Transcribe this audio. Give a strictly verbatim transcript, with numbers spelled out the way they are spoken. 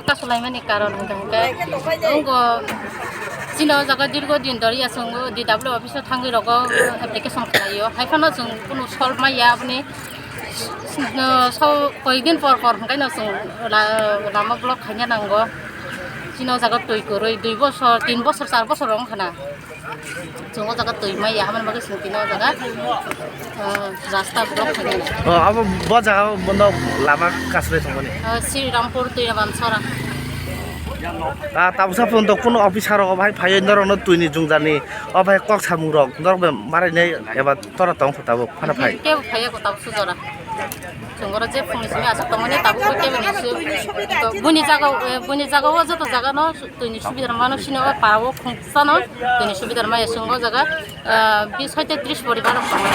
Kasulaimani karon hwnkha hwnkhe, wngo chini o jaga dirgo din dori aswk D W office o thangwi rogo application khlaio, hai phano chwng kunu solve maya aboni, so koyekdin por por hwnkhe no chwng la-, lama block khaina nango. Chini o jaga twi kwrwi dui bosor, tin bosor, char bosor wngkha na. Chwng o jaga twi maya, aboni bagwi chwng tini o jaga, ah, rasta block khainai. Oh, abo bo jaga o bono lama kasle tongmani. Ah, Sri Rampur twi Rabansora. Ah, tabuksa phone to kuno officer rok obo hai phaiwi norok no twi ni jwngjal ni obo hai kok samung rok norok bai marai nai eba tora tong kho tabuk phano phai. Kebo phaiya ko tabuk sujora. Chwng oro je phone simi aswk tongmani tabuk bo kebo ni su-, buni jaga, eh, buni jaga o joto jaga no twi ni subida mano sini o para o khungsa no twi ni subida maya chwng o jaga, ah, bis hoite tris poribar rok tongo.